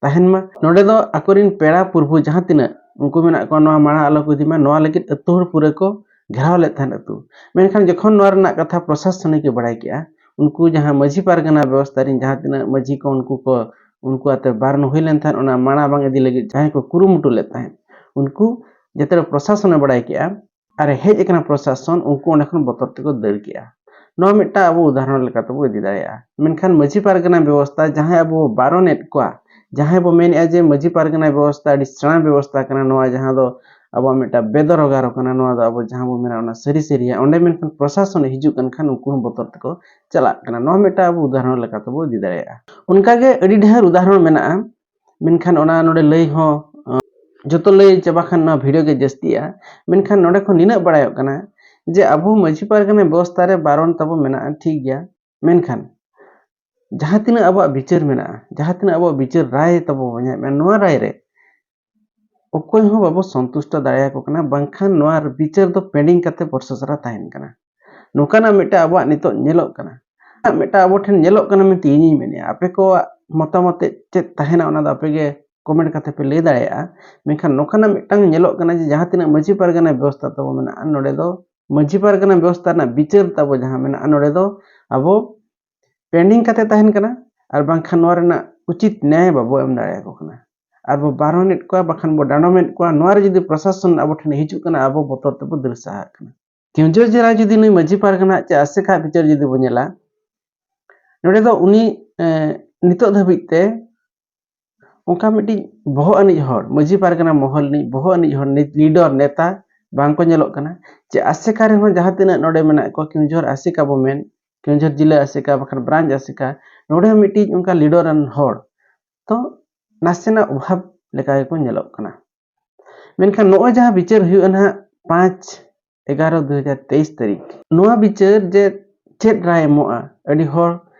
ᱛᱟᱦᱮᱱ ᱢᱟ᱾ ᱱᱚᱰᱮ ᱫᱚ ᱟᱠᱚᱨᱮᱱ ᱯᱮᱲᱟ ᱯᱩᱨᱵᱷᱩ ᱡᱟᱦᱟᱸ ᱛᱤᱱᱟᱹᱜ ᱩᱱᱠᱩ ᱢᱮᱱᱟᱜ ᱠᱚᱣᱟ, ᱱᱚᱣᱟ ᱢᱟᱲᱟ ᱟᱞᱚ ᱠᱚ ᱤᱫᱤ ᱢᱟ, ᱱᱚᱣᱟ ᱞᱟᱹᱜᱤᱫ ᱟᱹᱛᱩ ᱦᱚᱲ ᱯᱩᱨᱟᱹ ᱠᱚ ᱜᱷᱮᱨᱟᱣ ᱞᱮᱫ ᱛᱟᱦᱮᱸᱫ ᱟᱹᱛᱩ᱾ ᱢᱮᱱᱠᱷᱟᱱ ᱡᱚᱠᱷᱚᱱ ᱱᱚᱣᱟ ᱨᱮᱱᱟᱜ ᱠᱟᱛᱷᱟ ᱯᱨᱚᱥᱟᱥᱚᱱᱤᱠ ᱮ ᱵᱟᱲᱟᱭ ᱠᱮᱜᱼᱟ, ᱩᱱᱠᱩ ᱡᱟᱦᱟᱸ ᱢᱟᱹᱡᱷᱤ ᱯᱟᱨᱜᱟᱱᱟ ᱵᱮᱵᱚᱥᱛᱷᱟ ᱨᱮᱱ ᱡᱟᱦᱟᱸ ᱛᱤᱱᱟᱹᱜ ᱢᱟᱹᱡᱷᱤ ᱠᱚ, ᱩᱱᱠᱩ ᱠᱚ, ᱩᱱᱠᱩ ᱟᱛᱮ ᱵᱟᱨᱚᱱ ᱦᱩᱭ ᱞᱮᱱ ᱛᱟᱦᱮᱸᱫ, ᱚᱱᱟ ᱢᱟᱲᱟ ᱵᱟᱝ ᱤᱫᱤ ᱞᱟᱹᱜᱤᱫ ᱡᱟᱦᱟᱸᱭ ᱠᱚ ᱠᱩᱨᱩᱢᱩᱴᱩ ᱞᱮᱫ ᱛᱟᱦᱮᱸᱫ, ᱩᱱᱠᱩ ᱡᱟᱛᱮ ᱯᱨᱚᱥᱟᱥᱚᱱᱮ ᱵᱟᱲᱟᱭ ᱠᱮᱜᱼᱟ ᱟᱨ ᱦᱮᱡ ᱟᱠᱟᱱᱟ ᱯᱨᱚᱥᱟᱥᱚᱱ, ᱩᱱᱠᱩ ᱚᱸᱰᱮ ᱠᱷᱚᱱ ᱵᱚᱛᱚᱨ ᱛᱮᱠᱚ ᱫᱟᱹᱲ ᱠᱮᱜᱼᱟ᱾ ᱱᱚᱣᱟ ᱢᱤᱫᱴᱟᱝ ᱟᱵᱚ ᱩᱫᱟᱦᱚᱨᱚᱱ ᱞᱮᱠᱟ ᱛᱮᱵᱚ ᱤᱫᱤ ᱫᱟᱲᱮᱭᱟᱜᱼᱟ᱾ ᱢᱮᱱᱠᱷᱟᱱ ᱢᱟᱹᱡᱷᱤ ᱯᱟᱨᱜᱟᱱᱟ ᱵᱮᱵᱚᱥᱛᱷᱟ ᱡᱟᱦᱟᱸᱭ ᱟᱵᱚ ᱵᱚ ᱵᱟᱨᱚᱱᱮᱫ ᱠᱚᱣᱟ, ᱡᱟᱦᱟᱸᱭ ᱵᱚ ᱢᱮᱱᱮᱫᱼᱟ ᱡᱮ ᱢᱟᱹᱡᱷᱤ ᱯᱟᱨᱜᱟᱱᱟ ᱵᱮᱵᱚᱥᱛᱷᱟ ᱟᱹᱰᱤ ᱥᱮᱬᱟ ᱵᱮᱵᱚᱥᱛᱷᱟ ᱠᱟᱱᱟ, ᱱᱚᱣᱟ ᱡᱟᱦᱟᱸ ᱫᱚ ᱟᱵᱚᱣᱟᱜ ᱢᱤᱫᱴᱟᱝ ᱵᱮᱫᱚᱨᱜᱟᱨᱚ ᱠᱟᱱᱟ, ᱱᱚᱣᱟ ᱫᱚ ᱟᱵᱚ ᱡᱟᱦᱟᱸ ᱵᱚ ᱢᱮᱱᱟ ᱚᱱᱟ ᱥᱟᱹᱨᱤ ᱥᱟᱹᱨᱤᱭᱟ, ᱚᱸᱰᱮ ᱢᱮᱱᱠᱷᱟᱱ ᱯᱨᱚᱥᱟᱥᱚᱱ ᱦᱤᱡᱩᱜ ᱠᱟᱱ ᱠᱷᱟᱱ ᱩᱱᱠᱩ ᱦᱚᱸ ᱵᱚᱛᱚᱨ ᱛᱮᱠᱚ ᱪᱟᱞᱟᱜ ᱠᱟᱱᱟ᱾ ᱱᱚᱣᱟ ᱢᱤᱫᱴᱟᱝ ᱟᱵᱚ ᱩᱫᱟᱦᱚᱨᱚᱱ ᱞᱮᱠᱟ ᱛᱮᱵᱚ ᱤᱫᱤ ᱫᱟᱲᱮᱭᱟᱜᱼᱟ᱾ ᱚᱱᱠᱟᱜᱮ ᱟᱹᱰᱤ ᱰᱷᱮᱨ ᱩᱫᱟᱦᱚᱨᱚᱱ ᱢᱮᱱᱟᱜᱼᱟ, ᱢᱮᱱᱠᱷᱟᱱ ᱚᱱᱟ ᱱᱚᱰᱮ ᱞᱟᱹᱭ ᱦᱚᱸ, ᱟᱸ, ᱡᱚᱛᱚ ᱞᱟᱹᱭ ᱪᱟᱵᱟ ᱠᱷᱟᱱ ᱱᱚᱣᱟ ᱵᱷᱤᱰᱤᱭᱳ ᱜᱮ ᱡᱟᱹᱥᱛᱤᱜᱼᱟ᱾ ᱢᱮᱱᱠᱷᱟᱱ ᱱᱚᱰᱮ ᱠᱷᱚᱱ ᱱᱤᱱᱟᱹᱜ ᱵᱟᱲᱟᱭᱚᱜ ᱠᱟᱱᱟ ᱡᱮ ᱟᱵᱚ ᱢᱟᱹᱡᱷᱤ ᱯᱟᱨᱜᱟᱱᱟ ᱵᱮᱵᱚᱥᱛᱷᱟ ᱨᱮ ᱵᱟᱨᱚᱱ ᱛᱟᱵᱚ ᱢᱮᱱᱟᱜᱼᱟ, ᱴᱷᱤᱠ ᱜᱮᱭᱟ, ᱢᱮᱱᱠᱷᱟᱱ ᱡᱟᱦᱟᱸ ᱛᱤᱱᱟᱹᱜ ᱟᱵᱚᱣᱟᱜ ᱵᱤᱪᱟᱹᱨ ᱢᱮᱱᱟᱜᱼᱟ, ᱡᱟᱦᱟᱸ ᱛᱤᱱᱟᱹᱜ ᱟᱵᱚᱣᱟᱜ ᱵᱤᱪᱟᱹᱨ ᱨᱟᱭ ᱛᱟᱵᱚ ᱵᱚᱱ ᱧᱟᱢᱮᱫᱼᱟ, ᱱᱚᱣᱟ ᱨᱟᱭ ᱨᱮ ᱚᱠᱚᱭ ᱦᱚᱸ ᱵᱟᱵᱚ ᱥᱚᱱᱛᱩᱥᱴᱚ ᱫᱟᱲᱮᱭᱟᱠᱚ ᱠᱟᱱᱟ, ᱵᱟᱝᱠᱷᱟᱱ ᱱᱚᱣᱟ ᱵᱤᱪᱟᱹᱨ ᱫᱚ pending ᱠᱟᱛᱮ ᱵᱚᱨᱥᱚ ᱥᱟᱨᱟ ᱛᱟᱦᱮᱱ ᱠᱟᱱᱟ᱾ ᱱᱚᱝᱠᱟᱱᱟᱜ ᱢᱤᱫᱴᱟᱝ ᱟᱵᱚᱣᱟᱜ ᱱᱤᱛᱚᱜ ᱧᱮᱞᱚᱜ ᱠᱟᱱᱟ, ᱢᱤᱫᱴᱟᱝ ᱟᱵᱚ ᱴᱷᱮᱱ ᱧᱮᱞᱚᱜ ᱠᱟᱱᱟ ᱢᱮᱱᱛᱮ ᱤᱧᱤᱧ ᱢᱮᱱᱮᱫᱼᱟ᱾ ᱟᱯᱮ ᱠᱚᱣᱟᱜ ᱢᱚᱛᱟᱢᱚᱛ ᱪᱮᱫ ᱛᱟᱦᱮᱱᱟ, ᱚᱱᱟ ᱫᱚ ᱟᱯᱮ ᱜᱮ comment ᱠᱟᱛᱮ ᱯᱮ ᱞᱟᱹᱭ ᱫᱟᱲᱮᱭᱟᱜᱼᱟ᱾ ᱢᱮᱱᱠᱷᱟᱱ ᱱᱚᱝᱠᱟᱱᱟᱜ ᱢᱤᱫᱴᱟᱝ ᱧᱮᱞᱚᱜ ᱠᱟᱱᱟ ᱡᱮ ᱡᱟᱦᱟᱸ ᱛᱤᱱᱟᱹᱜ ᱢᱟᱹᱡᱷᱤ ᱯᱟᱨᱜᱟᱱᱟ ᱵᱮᱵᱚᱥᱛᱷᱟ ᱛᱟᱵᱚ ᱢᱮᱱᱟᱜᱼᱟ, ᱱᱚᱰᱮ ᱫᱚ ᱢᱟᱹᱡᱷᱤ ᱯᱟᱨᱜᱟᱱᱟ ᱵᱮᱵᱚᱥᱛᱷᱟ ᱨᱮᱱᱟᱜ ᱵᱤᱪᱟᱹᱨ ᱛᱟᱵᱚ ᱡᱟᱦᱟᱸ ᱢᱮᱱᱟᱜᱼᱟ, ᱱᱚᱰᱮ ᱫᱚ ᱟᱵᱚ pending ᱠᱟᱛᱮ ᱛᱟᱦᱮᱱ ᱠᱟᱱᱟ, ᱟᱨ ᱵᱟᱝᱠᱷᱟᱱ ᱱᱚᱣᱟ ᱨᱮᱱᱟᱜ ᱩᱪᱤᱛ ᱱᱮᱭᱟᱭ ᱵᱟᱵᱚ ᱮᱢ ᱫᱟᱲᱮᱭᱟᱠᱚ ᱠᱟᱱᱟ᱾ ᱟᱨ ᱵᱚ ᱵᱟᱨᱚᱱᱮᱫ ᱠᱚᱣᱟ, ᱵᱟᱠᱷᱟᱱ ᱵᱚ ᱰᱟᱸᱰᱚᱢᱮᱫ ᱠᱚᱣᱟ᱾ ᱱᱚᱣᱟ ᱨᱮ ᱡᱩᱫᱤ ᱯᱨᱚᱥᱟᱥᱚᱱ ᱟᱵᱚ ᱴᱷᱮᱱ ᱦᱤᱡᱩᱜ ᱠᱟᱱᱟ, ᱟᱵᱚ ᱵᱚᱛᱚᱨ ᱛᱮᱵᱚ ᱫᱟᱹᱲ ᱥᱟᱦᱟᱜ ᱠᱟᱱᱟ᱾ ᱠᱮᱣᱡᱷᱚᱨ ᱡᱮᱞᱟ ᱡᱩᱫᱤ ᱱᱩᱭ ᱢᱟᱹᱡᱷᱤ ᱯᱟᱨᱜᱟᱱᱟ ᱪᱮ ᱟᱥᱮᱠᱟ ᱵᱤᱪᱟᱹᱨ ᱡᱩᱫᱤ ᱵᱚ ᱧᱮᱞᱟ, ᱱᱚᱰᱮ ᱫᱚ ᱩᱱᱤ, ᱮ, ᱱᱤᱛᱚᱜ ᱫᱷᱟᱹᱵᱤᱡ ᱛᱮ ᱚᱱᱠᱟ ᱢᱤᱫᱴᱤᱡ ᱵᱚᱦᱚᱜ ᱟᱹᱱᱤᱡ ᱦᱚᱲ, ᱢᱟᱹᱡᱷᱤ ᱯᱟᱨᱜᱟᱱᱟ ᱢᱚᱦᱚᱞ ᱨᱤᱱᱤᱡ ᱵᱚᱦᱚᱜ ᱟᱹᱱᱤᱡ ᱦᱚᱲ, ᱱᱤᱛ leader, ᱱᱮᱛᱟ ᱵᱟᱝ ᱠᱚ ᱧᱮᱞᱚᱜ ᱠᱟᱱᱟ᱾ ᱪᱮ ᱟᱥᱮᱠᱟ ᱨᱮᱦᱚᱸ ᱡᱟᱦᱟᱸ ᱛᱤᱱᱟᱹᱜ ᱱᱚᱰᱮ ᱢᱮᱱᱟᱜ ᱠᱚᱣᱟ, ᱠᱮᱣᱡᱷᱚᱨ ᱟᱥᱮᱠᱟ ᱵᱚ ᱢᱮᱱ, ᱠᱮᱣᱡᱷᱚᱨ ᱡᱮᱞᱟ ᱟᱥᱮᱠᱟ ᱵᱟᱠᱷᱟᱱ branch ᱟᱥᱮᱠᱟ, ᱱᱚᱰᱮ ᱦᱚᱸ ᱢᱤᱫᱴᱤᱡ ᱚᱱᱠᱟ leader ᱟᱱ ᱦᱚᱲ ᱛᱚ ᱱᱟᱥᱮᱱᱟᱜ ᱚᱵᱷᱟᱵᱽ ᱞᱮᱠᱟ ᱜᱮᱠᱚ ᱧᱮᱞᱚᱜ ᱠᱟᱱᱟ᱾ ᱢᱮᱱᱠᱷᱟᱱ ᱱᱚᱜᱼᱚᱭ ᱡᱟᱦᱟᱸ ᱵᱤᱪᱟᱹᱨ ᱦᱩᱭᱩᱜᱼᱟ ᱱᱟᱦᱟᱜ ᱯᱟᱸᱪ ᱮᱜᱟᱨᱚ ᱫᱩ ᱦᱟᱡᱟᱨ ᱛᱮᱭᱤᱥ ᱛᱟᱹᱨᱤᱠᱷ, ᱱᱚᱣᱟ ᱵᱤᱪᱟᱹᱨ ᱡᱮ ᱪᱮᱫ ᱨᱟᱭ ᱮᱢᱚᱜᱼᱟ, ᱟᱹᱰᱤ ᱦᱚᱲ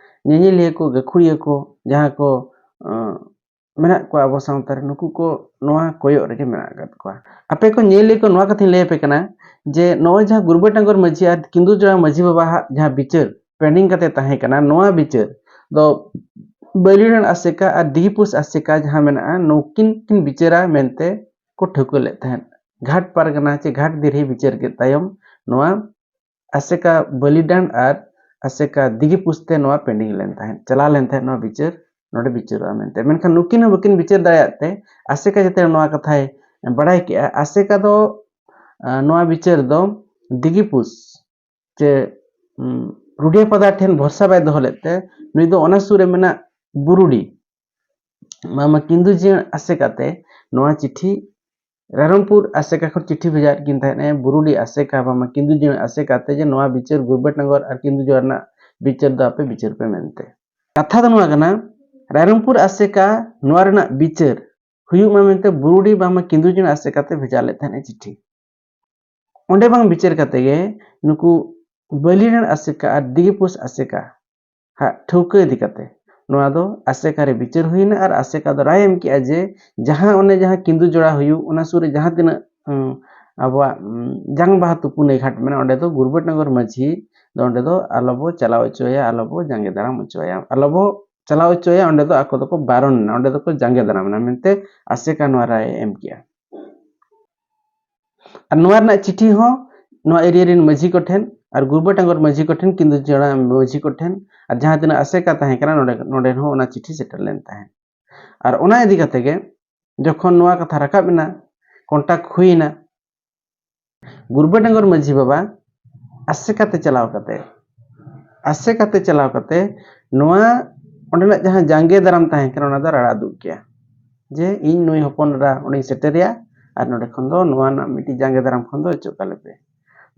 ᱧᱮᱧᱮᱞᱤᱭᱟᱹ ᱠᱚ, ᱜᱟᱹᱠᱷᱩᱲᱤᱭᱟᱹ ᱠᱚ, ᱡᱟᱦᱟᱸ ᱠᱚ, ᱟᱸ, ᱢᱮᱱᱟᱜ ᱠᱚᱣᱟ ᱟᱵᱚ ᱥᱟᱶᱛᱟ ᱨᱮ, ᱱᱩᱠᱩ ᱠᱚ ᱱᱚᱣᱟ ᱠᱚᱭᱚᱜ ᱨᱮᱜᱮ ᱢᱮᱱᱟᱜ ᱟᱠᱟᱫ ᱠᱚᱣᱟ᱾ ᱟᱯᱮ ᱠᱚ ᱧᱮᱧᱮᱞᱤᱭᱟᱹ ᱠᱚ, ᱱᱚᱣᱟ ᱠᱟᱛᱷᱟᱧ ᱞᱟᱹᱭ ᱟᱯᱮ ᱠᱟᱱᱟ ᱡᱮ ᱱᱚᱜᱼᱚᱭ ᱡᱟᱦᱟᱸ ᱜᱩᱨᱵᱟᱹ ᱰᱟᱝᱜᱚᱨ ᱢᱟᱹᱡᱷᱤ ᱟᱨ ᱠᱤᱸᱫᱩ ᱡᱚᱲᱟ ᱢᱟᱹᱡᱷᱤ ᱵᱟᱵᱟᱣᱟᱜ ᱡᱟᱦᱟᱸ ᱵᱤᱪᱟᱹᱨ pending ᱠᱟᱛᱮ ᱛᱟᱦᱮᱸ ᱠᱟᱱᱟ, ᱱᱚᱣᱟ ᱵᱤᱪᱟᱹᱨ ᱫᱚ ᱵᱟᱹᱞᱤᱰᱟᱸᱰ ᱟᱥᱮᱠᱟ ᱟᱨ ᱫᱤᱜᱤᱯᱩᱥ ᱟᱥᱮᱠᱟ ᱡᱟᱦᱟᱸ ᱢᱮᱱᱟᱜᱼᱟ, ᱱᱩᱠᱤᱱ ᱠᱤᱱ ᱵᱤᱪᱟᱹᱨᱟ ᱢᱮᱱᱛᱮ ᱠᱚ ᱴᱷᱟᱹᱣᱠᱟᱹ ᱞᱮᱫ ᱛᱟᱦᱮᱸᱫ᱾ ᱜᱷᱟᱴ ᱯᱟᱨᱜᱟᱱᱟ ᱪᱮ ᱜᱷᱟᱴ ᱫᱤᱨᱦᱤ ᱵᱤᱪᱟᱹᱨ ᱠᱮᱫ ᱛᱟᱭᱚᱢ ᱱᱚᱣᱟ ᱟᱥᱮᱠᱟ ᱵᱟᱹᱞᱤᱰᱟᱸᱰ ᱟᱨ ᱟᱥᱮᱠᱟ ᱫᱤᱜᱤᱯᱩᱥ ᱛᱮ ᱱᱚᱣᱟ pending ᱞᱮᱱ ᱛᱟᱦᱮᱸᱫ, ᱪᱟᱞᱟᱣ ᱞᱮᱱ ᱛᱟᱦᱮᱸᱫ ᱱᱚᱣᱟ ᱵᱤᱪᱟᱹᱨ, ᱱᱚᱰᱮ ᱵᱤᱪᱟᱹᱨᱚᱜᱼᱟ ᱢᱮᱱᱛᱮ᱾ ᱢᱮᱱᱠᱷᱟᱱ ᱱᱩᱠᱤᱱ ᱦᱚᱸ ᱵᱟᱹᱠᱤᱱ ᱵᱤᱪᱟᱹᱨ ᱫᱟᱲᱮᱭᱟᱜ ᱛᱮ ᱟᱥᱮᱠᱟ ᱡᱟᱛᱮ ᱱᱚᱣᱟ ᱠᱟᱛᱷᱟᱭ ᱵᱟᱲᱟᱭ ᱠᱮᱜᱼᱟ, ᱟᱥᱮᱠᱟ ᱫᱚ, ᱟᱸ, ᱱᱚᱣᱟ ᱵᱤᱪᱟᱹᱨ ᱫᱚ ᱫᱤᱜᱤᱯᱩᱥ ᱪᱮ, ᱩᱸ, ᱨᱩᱰᱤᱭᱟᱹ ᱯᱟᱫᱟ ᱴᱷᱮᱱ ᱵᱷᱚᱨᱥᱟ ᱵᱟᱭ ᱫᱚᱦᱚ ᱞᱮᱫ ᱛᱮ ᱱᱩᱭ ᱫᱚ ᱚᱱᱟ ᱥᱩᱨ ᱨᱮ ᱢᱮᱱᱟᱜ ᱵᱩᱨᱩᱰᱤ ᱵᱟᱝᱢᱟ ᱠᱤᱸᱫᱩ ᱡᱤᱭᱟᱹᱲ ᱟᱥᱮᱠᱟ ᱛᱮ ᱱᱚᱣᱟ ᱪᱤᱴᱷᱤ ᱨᱟᱭᱨᱚᱝᱯᱩᱨ ᱟᱥᱮᱠᱟ ᱠᱷᱚᱱ ᱪᱤᱴᱷᱤ ᱵᱷᱮᱡᱟᱭᱮᱫ ᱠᱤᱱ ᱛᱟᱦᱮᱸᱫ ᱮ ᱵᱩᱨᱩᱰᱤ ᱟᱥᱮᱠᱟ ᱵᱟᱝᱢᱟ ᱠᱤᱸᱫᱩ ᱡᱤᱭᱟᱹᱲ ᱟᱥᱮᱠᱟ ᱛᱮ ᱡᱮ ᱱᱚᱣᱟ ᱵᱤᱪᱟᱹᱨ ᱜᱩᱨᱵᱟᱹ ᱰᱟᱸᱜᱚᱨ ᱟᱨ ᱠᱤᱸᱫᱩ ᱡᱤᱭᱟᱹᱲ ᱨᱮᱱᱟᱜ ᱵᱤᱪᱟᱹᱨ ᱫᱚ ᱟᱯᱮ ᱵᱤᱪᱟᱹᱨ ᱯᱮ ᱢᱮᱱᱛᱮ᱾ ᱠᱟᱛᱷᱟ ᱫᱚ ᱱᱚᱣᱟ ᱠᱟᱱᱟ, ᱨᱟᱭᱨᱚᱝᱯᱩᱨ ᱟᱥᱮᱠᱟ ᱱᱚᱣᱟ ᱨᱮᱱᱟᱜ ᱵᱤᱪᱟᱹᱨ ᱦᱩᱭᱩᱜ ᱢᱟ ᱢᱮᱱᱛᱮ ᱵᱩᱨᱩᱰᱤ ᱵᱟᱝᱢᱟ ᱠᱤᱸᱫᱩ ᱡᱤᱭᱟᱹᱲ ᱟᱥᱮᱠᱟ ᱛᱮ ᱵᱷᱮᱡᱟ ᱞᱮᱫ ᱛᱟᱦᱮᱸᱫ ᱮ ᱪᱤᱴᱷᱤ᱾ ᱚᱸᱰᱮ ᱵᱟᱝ ᱵᱤᱪᱟᱹᱨ ᱠᱟᱛᱮ ᱜᱮ ᱱᱩᱠᱩ ᱵᱟᱹᱞᱤᱰᱟᱸᱰ ᱟᱥᱮᱠᱟ ᱟᱨ ᱫᱤᱜᱤᱯᱩᱥ ᱟᱥᱮᱠᱟ ᱦᱟᱜ ᱴᱷᱟᱹᱣᱠᱟᱹ ᱤᱫᱤ ᱠᱟᱛᱮ ᱱᱚᱣᱟ ᱫᱚ ᱟᱥᱮᱠᱟ ᱨᱮ ᱵᱤᱪᱟᱹᱨ ᱦᱩᱭᱱᱟ ᱟᱨ ᱟᱥᱮᱠᱟ ᱫᱚ ᱨᱟᱭ ᱮᱢ ᱠᱮᱜᱼᱟ ᱡᱮ ᱡᱟᱦᱟᱸ ᱚᱱᱮ ᱡᱟᱦᱟᱸ ᱠᱤᱸᱫᱩ ᱡᱚᱲᱟ ᱦᱩᱭᱩᱜ, ᱚᱱᱟ ᱥᱩᱨ ᱨᱮ ᱡᱟᱦᱟᱸ ᱛᱤᱱᱟᱹᱜ, ᱩᱸ, ᱟᱵᱚᱣᱟᱜ, ᱩᱸ, ᱡᱟᱝ ᱵᱟᱦᱟ ᱛᱩᱯᱩ ᱱᱟᱹᱭ ᱜᱷᱟᱴ ᱢᱮᱱᱟᱜᱼᱟ, ᱚᱸᱰᱮ ᱫᱚ ᱜᱩᱨᱵᱟᱹ ᱰᱟᱸᱜᱚᱨ ᱢᱟᱹᱡᱷᱤ ᱫᱚ ᱚᱸᱰᱮ ᱫᱚ ᱟᱞᱚ ᱵᱚ ᱪᱟᱞᱟᱣ ᱦᱚᱪᱚᱭᱟ, ᱟᱞᱚ ᱵᱚ ᱡᱟᱸᱜᱮ ᱫᱟᱨᱟᱢ ᱦᱚᱪᱚᱭᱟ, ᱟᱞᱚ ᱵᱚ ᱪᱟᱞᱟᱣ ᱦᱚᱪᱚᱭᱟ, ᱚᱸᱰᱮ ᱫᱚ ᱟᱠᱚ ᱫᱚᱠᱚ ᱵᱟᱨᱚᱱ ᱮᱱᱟ, ᱚᱸᱰᱮ ᱫᱚᱠᱚ ᱡᱟᱸᱜᱮ ᱫᱟᱨᱟᱢ ᱮᱱᱟ ᱢᱮᱱᱛᱮ ᱟᱥᱮᱠᱟ ᱱᱚᱣᱟ ᱨᱟᱭ ᱮ ᱮᱢ ᱠᱮᱜᱼᱟ᱾ ᱟᱨ ᱱᱚᱣᱟ ᱨᱮᱱᱟᱜ ᱪᱤᱴᱷᱤ ᱦᱚᱸ ᱱᱚᱣᱟ ᱮᱨᱤᱭᱟ ᱨᱮᱱ ᱢᱟᱹᱡᱷᱤ ᱠᱚᱴᱷᱮᱱ ᱟᱨ ᱜᱩᱨᱵᱟᱹ ᱰᱟᱸᱜᱚᱨ ᱢᱟᱹᱡᱷᱤ ᱠᱚᱴᱷᱮᱱ, ᱠᱤᱸᱫᱩ ᱡᱚᱲᱟ ᱢᱟᱹᱡᱷᱤ ᱠᱚᱴᱷᱮᱱ ᱟᱨ ᱡᱟᱦᱟᱸ ᱛᱤᱱᱟᱹᱜ ᱟᱥᱮᱠᱟ ᱛᱟᱦᱮᱸ ᱠᱟᱱᱟ ᱱᱚᱰᱮ, ᱱᱚᱰᱮ ᱦᱚᱸ ᱚᱱᱟ ᱪᱤᱴᱷᱤ ᱥᱮᱴᱮᱨ ᱞᱮᱱ ᱛᱟᱦᱮᱸᱫ᱾ ᱟᱨ ᱚᱱᱟ ᱤᱫᱤ ᱠᱟᱛᱮ ᱜᱮ ᱡᱚᱠᱷᱚᱱ ᱱᱚᱣᱟ ᱠᱟᱛᱷᱟ ᱨᱟᱠᱟᱵ ᱮᱱᱟ, ᱠᱚᱱᱴᱟᱠᱴ ᱦᱩᱭ ᱮᱱᱟ, ᱜᱩᱨᱵᱟᱹ ᱰᱟᱸᱜᱚᱨ ᱢᱟᱹᱡᱷᱤ ᱵᱟᱵᱟ ᱟᱥᱮᱠᱟᱛᱮ ᱪᱟᱞᱟᱣ ᱠᱟᱛᱮ, ᱟᱥᱮᱠᱟᱛᱮ ᱪᱟᱞᱟᱣ ᱠᱟᱛᱮ ᱱᱚᱣᱟ ᱚᱸᱰᱮᱱᱟᱜ ᱡᱟᱦᱟᱸ ᱡᱟᱸᱜᱮ ᱫᱟᱨᱟᱢ ᱛᱟᱦᱮᱸ ᱠᱟᱱᱟ ᱚᱱᱟ ᱫᱚ ᱨᱟᱲᱟ ᱫᱩᱜ ᱠᱮᱭᱟ ᱡᱮ ᱤᱧ ᱱᱩᱭ ᱦᱚᱯᱚᱱ ᱮᱨᱟ ᱚᱸᱰᱮᱧ ᱥᱮᱴᱮᱨᱮᱭᱟ ᱟᱨ ᱱᱚᱰᱮ ᱠᱷᱚᱱ ᱫᱚ ᱱᱚᱣᱟ ᱨᱮᱱᱟᱜ ᱢᱤᱫᱴᱤᱡ ᱡᱟᱸᱜᱮ ᱫᱟᱨᱟᱢ ᱠᱷᱚᱱ ᱫᱚ ᱚᱪᱚᱜ ᱠᱟᱞᱮ ᱯᱮ᱾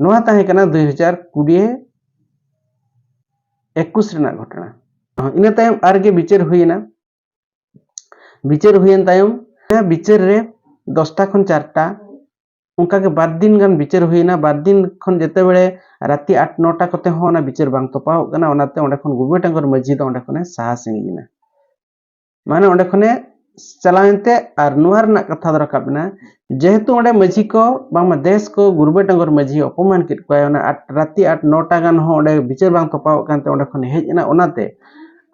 ᱱᱚᱣᱟ ᱛᱟᱦᱮᱸ ᱠᱟᱱᱟ ᱫᱩᱭ ᱦᱟᱡᱟᱨ ᱠᱩᱲᱤ ᱮᱠᱩᱥ ᱨᱮᱱᱟᱜ ᱜᱷᱚᱴᱚᱱᱟ᱾ ᱤᱱᱟᱹ ᱛᱟᱭᱚᱢ ᱟᱨᱜᱮ ᱵᱤᱪᱟᱹᱨ ᱦᱩᱭᱮᱱᱟ᱾ ᱵᱤᱪᱟᱹᱨ ᱦᱩᱭᱮᱱ ᱛᱟᱭᱚᱢ ᱵᱤᱪᱟᱹᱨ ᱨᱮ ᱫᱚᱥᱴᱟ ᱠᱷᱚᱱ ᱪᱟᱨᱴᱟ ᱚᱱᱠᱟᱜᱮ ᱵᱟᱨ ᱫᱤᱱ ᱜᱟᱱ ᱵᱤᱪᱟᱹᱨ ᱦᱩᱭᱮᱱᱟ᱾ ᱵᱟᱨ ᱫᱤᱱ ᱠᱷᱚᱱ ᱡᱮᱛᱮᱵᱮᱲᱮ ᱨᱟᱛᱤ ᱟᱴ ᱱᱚᱴᱟ ᱠᱚᱛᱮ ᱦᱚᱸ ᱚᱱᱟ ᱵᱤᱪᱟᱹᱨ ᱵᱟᱝ ᱛᱚᱯᱟᱣᱚᱜ ᱠᱟᱱᱟ, ᱚᱱᱟᱛᱮ ᱚᱸᱰᱮ ᱠᱷᱚᱱ ᱜᱩᱨᱵᱟᱹ ᱰᱟᱸᱜᱚᱨ ᱢᱟᱹᱡᱷᱤ ᱫᱚ ᱚᱸᱰᱮ ᱠᱷᱚᱱᱮ ᱥᱟᱦᱟ ᱥᱟᱺᱜᱤᱧ ᱮᱱᱟ᱾ ᱢᱟᱱᱮ ᱚᱸᱰᱮ ᱠᱷᱚᱱᱮ ᱪᱟᱞᱟᱣ ᱮᱱᱛᱮ, ᱟᱨ ᱱᱚᱣᱟ ᱨᱮᱱᱟᱜ ᱠᱟᱛᱷᱟ ᱫᱚ ᱨᱟᱠᱟᱵ ᱮᱱᱟ, ᱡᱮᱦᱮᱛᱩ ᱚᱸᱰᱮ ᱢᱟᱹᱡᱷᱤ ᱠᱚ ᱵᱟᱝᱢᱟ ᱫᱮᱥ ᱠᱚ ᱜᱩᱨᱵᱟᱹ ᱰᱟᱸᱜᱚᱨ ᱢᱟᱹᱡᱷᱤ ᱚᱯᱚᱢᱟᱱ ᱠᱮᱫ ᱠᱚᱣᱟᱭ, ᱚᱱᱟ ᱟᱴ, ᱨᱟᱛᱤ ᱟᱴ ᱱᱚᱴᱟ ᱜᱟᱱ ᱦᱚᱸ ᱚᱸᱰᱮ ᱵᱤᱪᱟᱹᱨ ᱵᱟᱝ ᱛᱚᱯᱟᱣᱚᱜ ᱠᱟᱱᱛᱮ ᱚᱸᱰᱮ ᱠᱷᱚᱱᱮ ᱦᱮᱡ ᱮᱱᱟ᱾ ᱚᱱᱟᱛᱮ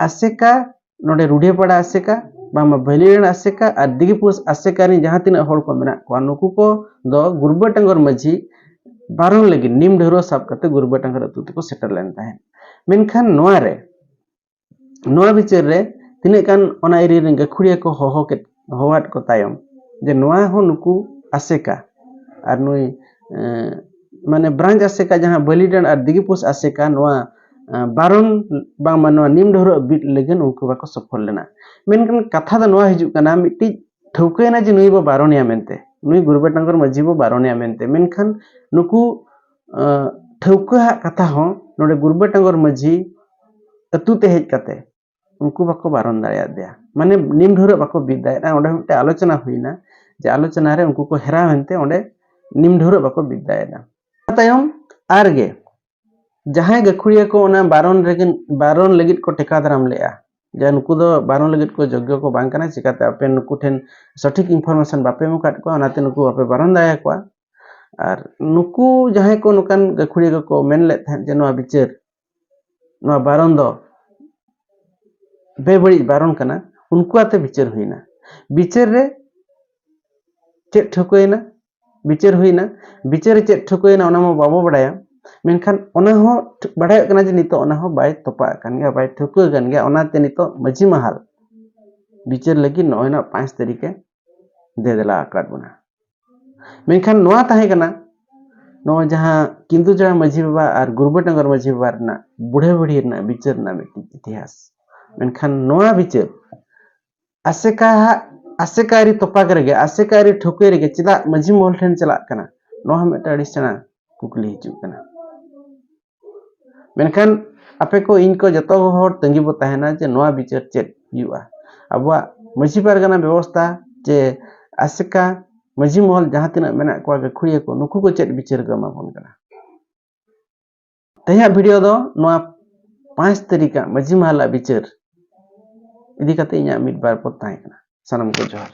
ᱟᱥᱮᱠᱟ, ᱱᱚᱰᱮ ᱨᱩᱰᱷᱮᱯᱟᱲᱟ ᱟᱥᱮᱠᱟ, ᱵᱟᱝᱢᱟ ᱵᱟᱹᱞᱤᱰᱟᱸᱰ ᱟᱥᱮᱠᱟ ᱟᱨ ᱫᱤᱜᱤᱯᱩᱥ ᱟᱥᱮᱠᱟ ᱨᱮᱱ ᱡᱟᱦᱟᱸ ᱛᱤᱱᱟᱹᱜ ᱦᱚᱲ ᱠᱚ ᱢᱮᱱᱟᱜ ᱠᱚᱣᱟ, ᱱᱩᱠᱩ ᱠᱚ ᱫᱚ ᱜᱩᱨᱵᱟᱹ ᱰᱟᱸᱜᱚᱨ ᱢᱟᱹᱡᱷᱤ ᱵᱟᱨᱚᱱ ᱞᱟᱹᱜᱤᱫ ᱱᱤᱢ ᱰᱷᱟᱹᱣᱨᱟᱹᱜ ᱥᱟᱵ ᱠᱟᱛᱮ ᱜᱩᱨᱵᱟᱹ ᱰᱟᱸᱜᱚᱨ ᱟᱹᱛᱩ ᱛᱮᱠᱚ ᱥᱮᱴᱮᱨ ᱞᱮᱱ ᱛᱟᱦᱮᱸᱫ᱾ ᱢᱮᱱᱠᱷᱟᱱ ᱱᱚᱣᱟ ᱨᱮ, ᱱᱚᱣᱟ ᱵᱤᱪᱟᱹᱨ ᱨᱮ ᱛᱤᱱᱟᱹᱜ ᱜᱟᱱ ᱚᱱᱟ ᱮᱨᱤᱭᱟ ᱨᱮᱱ ᱜᱟᱹᱠᱷᱩᱲᱤᱭᱟᱹ ᱠᱚ ᱦᱚᱦᱚ ᱠᱮᱫ, ᱦᱚᱦᱚᱣᱟᱫ ᱠᱚ ᱛᱟᱭᱚᱢ ᱡᱮ ᱱᱚᱣᱟ ᱦᱚᱸ ᱱᱩᱠᱩ ᱟᱥᱮᱠᱟ ᱟᱨ ᱱᱩᱭ, ᱮᱸ, ᱢᱟᱱᱮ ᱵᱨᱟᱧᱪ ᱟᱥᱮᱠᱟ ᱡᱟᱦᱟᱸ ᱵᱟᱹᱞᱤᱰᱟᱸᱰ ᱟᱨ ᱫᱤᱜᱤᱯᱩᱥ ᱟᱥᱮᱠᱟ ᱱᱚᱣᱟ, ᱮᱸ, ᱵᱟᱨᱚᱱ ᱵᱟᱝᱢᱟ ᱱᱚᱣᱟ ᱱᱤᱢ ᱰᱷᱟᱹᱣᱨᱟᱹᱜ ᱵᱤᱫ ᱞᱟᱹᱜᱤᱫ ᱩᱱᱠᱩ ᱵᱟᱠᱚ ᱥᱚᱯᱷᱚᱞ ᱞᱮᱱᱟ᱾ ᱢᱮᱱᱠᱷᱟᱱ ᱠᱟᱛᱷᱟ ᱫᱚ ᱱᱚᱣᱟ ᱦᱤᱡᱩᱜ ᱠᱟᱱᱟ, ᱢᱤᱫᱴᱤᱡ ᱴᱷᱟᱹᱣᱠᱟᱹᱭᱮᱱᱟ ᱡᱮ ᱱᱩᱭ ᱵᱚ ᱵᱟᱨᱚᱱᱮᱭᱟ ᱢᱮᱱᱛᱮ, ᱱᱩᱭ ᱜᱩᱨᱵᱟᱹ ᱰᱟᱸᱜᱚᱨ ᱢᱟᱹᱡᱷᱤ ᱵᱚ ᱵᱟᱨᱚᱱᱮᱭᱟ ᱢᱮᱱᱛᱮ, ᱢᱮᱱᱠᱷᱟᱱ ᱱᱩᱠᱩ, ᱮᱸ, ᱴᱷᱟᱹᱣᱠᱟᱹ ᱦᱟᱜ ᱠᱟᱛᱷᱟ ᱦᱚᱸ ᱱᱚᱰᱮ ᱜᱩᱨᱵᱟᱹ ᱰᱟᱸᱜᱚᱨ ᱢᱟᱹᱡᱷᱤ ᱟᱹᱛᱩ ᱛᱮ ᱦᱮᱡ ᱠᱟᱛᱮ ᱩᱱᱠᱩ ᱵᱟᱠᱚ ᱵᱟᱨᱚᱱ ᱫᱟᱲᱮᱭᱟᱫᱮᱭᱟ, ᱢᱟᱱᱮ ᱱᱤᱢ ᱰᱷᱟᱹᱣᱨᱟᱹᱜ ᱵᱟᱠᱚ ᱵᱤᱫ ᱫᱟᱲᱮᱭᱟᱫᱟ᱾ ᱚᱸᱰᱮ ᱢᱤᱫᱴᱮᱱ ᱟᱞᱳᱪᱚᱱᱟ ᱦᱩᱭᱱᱟ, ᱡᱮ ᱟᱞᱳᱪᱚᱱᱟ ᱨᱮ ᱩᱱᱠᱩ ᱠᱚ ᱦᱮᱨᱟᱣ ᱮᱱᱛᱮ ᱚᱸᱰᱮ ᱱᱤᱢ ᱰᱷᱟᱹᱣᱨᱟᱹᱜ ᱵᱟᱠᱚ ᱵᱤᱫ ᱫᱟᱲᱮᱭᱟᱫᱟ᱾ ᱚᱱᱟ ᱛᱟᱭᱚᱢ ᱟᱨᱜᱮ ᱡᱟᱦᱟᱸᱭ ᱜᱟᱹᱠᱷᱩᱲᱤᱭᱟᱹ ᱠᱚ ᱚᱱᱟ ᱵᱟᱨᱚᱱ ᱨᱮᱜᱮ, ᱵᱟᱨᱚᱱ ᱞᱟᱹᱜᱤᱫ ᱠᱚ ᱴᱮᱠᱟᱣ ᱫᱟᱨᱟᱢ ᱞᱮᱫᱼᱟ, ᱡᱮ ᱱᱩᱠᱩ ᱫᱚ ᱵᱟᱨᱚᱱ ᱞᱟᱹᱜᱤᱫ ᱠᱚ ᱡᱳᱜᱽᱜᱚ ᱠᱚ ᱵᱟᱝ ᱠᱟᱱᱟ, ᱪᱤᱠᱟᱹᱛᱮ ᱟᱯᱮ ᱱᱩᱠᱩ ᱴᱷᱮᱱ ᱥᱚᱴᱷᱤᱠ information ᱵᱟᱯᱮ ᱮᱢ ᱟᱠᱟᱫ ᱠᱚᱣᱟ, ᱚᱱᱟᱛᱮ ᱱᱩᱠᱩ ᱵᱟᱯᱮ ᱵᱟᱨᱚᱱ ᱫᱟᱲᱮᱭᱟᱠᱚᱣᱟ᱾ ᱟᱨ ᱱᱩᱠᱩ ᱡᱟᱦᱟᱸᱭ ᱠᱚ ᱱᱚᱝᱠᱟᱱ ᱜᱟᱹᱠᱷᱩᱲᱤᱭᱟᱹ ᱠᱚᱠᱚ ᱢᱮᱱ ᱞᱮᱫ ᱛᱟᱦᱮᱸᱫ ᱡᱮ ᱱᱚᱣᱟ ᱵᱤᱪᱟᱹᱨ, ᱱᱚᱣᱟ ᱵᱟᱨᱚᱱ ᱫᱚ ᱵᱮᱵᱟᱹᱲᱤᱡ ᱵᱟᱨᱚᱱ ᱠᱟᱱᱟ, ᱩᱱᱠᱩ ᱟᱛᱮ ᱵᱤᱪᱟᱹᱨ ᱦᱩᱭᱱᱟ᱾ ᱵᱤᱪᱟᱹᱨ ᱨᱮ ᱪᱮᱫ ᱴᱷᱟᱹᱣᱠᱟᱹᱭᱮᱱᱟ? ᱵᱤᱪᱟᱹᱨ ᱦᱩᱭᱱᱟ, ᱵᱤᱪᱟᱹᱨ ᱨᱮ ᱪᱮᱫ ᱴᱷᱟᱹᱣᱠᱟᱹᱭᱮᱱᱟ ᱚᱱᱟ ᱢᱟ ᱵᱟᱵᱚ ᱵᱟᱲᱟᱭᱟ, ᱢᱮᱱᱠᱷᱟᱱ ᱚᱱᱟ ᱦᱚᱸ ᱴᱷ-, ᱵᱟᱲᱟᱭᱚᱜ ᱠᱟᱱᱟ ᱡᱮ ᱱᱤᱛᱚᱜ ᱚᱱᱟ ᱦᱚᱸ ᱵᱟᱭ ᱛᱚᱯᱟᱜ ᱠᱟᱱ ᱜᱮᱭᱟ, ᱵᱟᱭ ᱴᱷᱟᱹᱣᱠᱟᱹ ᱠᱟᱱ ᱜᱮᱭᱟ, ᱚᱱᱟᱛᱮ ᱱᱤᱛᱚᱜ ᱢᱟᱹᱡᱷᱤ ᱢᱟᱦᱟᱞ ᱵᱤᱪᱟᱹᱨ ᱞᱟᱹᱜᱤᱫ ᱱᱚᱜᱼᱚᱭ ᱱᱟᱜ ᱯᱟᱸᱪ ᱛᱟᱹᱨᱤᱠᱷᱮ ᱫᱮ ᱫᱮᱞᱟ ᱟᱠᱟᱫ ᱵᱚᱱᱟ᱾ ᱢᱮᱱᱠᱷᱟᱱ ᱱᱚᱣᱟ ᱛᱟᱦᱮᱸ ᱠᱟᱱᱟ, ᱱᱚᱣᱟ ᱡᱟᱦᱟᱸ ᱠᱤᱱᱫᱩᱡᱟᱲᱟ ᱢᱟᱹᱡᱷᱤ ᱵᱟᱵᱟ ᱟᱨ ᱜᱩᱨᱵᱟᱹ ᱰᱟᱸᱜᱚᱨ ᱢᱟᱹᱡᱷᱤ ᱵᱟᱵᱟ ᱨᱮᱱᱟᱜ ᱵᱩᱲᱦᱟᱹ ᱵᱩᱲᱦᱤ ᱨᱮᱱᱟᱜ ᱵᱤᱪᱟᱹᱨ ᱨᱮᱱᱟᱜ ᱢᱤᱫᱴᱤᱡ ᱤᱛᱤᱦᱟᱥ᱾ ᱢᱮᱱᱠᱷᱟᱱ ᱱᱚᱣᱟ ᱵᱤᱪᱟᱹᱨ ᱟᱥᱮᱠᱟ ᱦᱟᱜ, ᱟᱥᱮᱠᱟ ᱟᱹᱣᱨᱤ ᱛᱚᱯᱟᱜ ᱨᱮᱜᱮ, ᱟᱥᱮᱠᱟ ᱟᱹᱣᱨᱤ ᱴᱷᱟᱹᱣᱠᱟᱹᱭ ᱨᱮᱜᱮ ᱪᱮᱫᱟᱜ ᱢᱟᱹᱡᱷᱤ ᱢᱚᱦᱚᱞ ᱴᱷᱮᱱ ᱪᱟᱞᱟᱜ ᱠᱟᱱᱟ? ᱱᱚᱣᱟ ᱦᱚᱸ ᱢᱤᱫᱴᱟᱝ ᱟᱹᱰᱤ ᱥᱮᱬᱟ ᱠᱩᱠᱞᱤ ᱦᱤᱡᱩᱜ ᱠᱟᱱᱟ᱾ ᱢᱮᱱᱠᱷᱟᱱ ᱟᱯᱮ ᱠᱚ, ᱤᱧ ᱠᱚ ᱡᱚᱛᱚ ᱦᱚᱲ ᱛᱟᱺᱜᱤ ᱵᱚ ᱛᱟᱦᱮᱱᱟ ᱡᱮ ᱱᱚᱣᱟ ᱵᱤᱪᱟᱹᱨ ᱪᱮᱫ ᱦᱩᱭᱩᱜᱼᱟ᱾ ᱟᱵᱚᱣᱟᱜ ᱢᱟᱹᱡᱷᱤ ᱯᱟᱨᱜᱟᱱᱟ ᱵᱮᱵᱚᱥᱛᱷᱟ ᱪᱮ ᱟᱥᱮᱠᱟ ᱢᱟᱹᱡᱷᱤ ᱢᱚᱦᱚᱞ ᱡᱟᱦᱟᱸ ᱛᱤᱱᱟᱹᱜ ᱢᱮᱱᱟᱜ ᱠᱚᱣᱟ ᱜᱟᱹᱠᱷᱩᱲᱤᱭᱟᱹ ᱠᱚ, ᱱᱩᱠᱩ ᱠᱚ ᱪᱮᱫ ᱵᱤᱪᱟᱹᱨ ᱠᱚ ᱮᱢᱟ ᱵᱚᱱ ᱠᱟᱱᱟ? ᱛᱮᱦᱮᱧᱟᱜ video ᱫᱚ ᱱᱚᱣᱟ ᱯᱟᱸᱪ ᱛᱟᱹᱨᱤᱠᱷᱟᱜ ᱢᱟᱹᱡᱷᱤ ᱢᱟᱦᱟᱞᱟᱜ ᱵᱤᱪᱟᱹᱨ ᱤᱫᱤ ᱠᱟᱛᱮ ᱤᱧᱟᱹᱜ ᱢᱤᱫ ᱵᱟᱨ ᱯᱚᱫ ᱛᱟᱦᱮᱸ ᱠᱟᱱᱟ᱾ ᱥᱟᱱᱟᱢ ᱠᱚ ᱡᱚᱦᱟᱨ᱾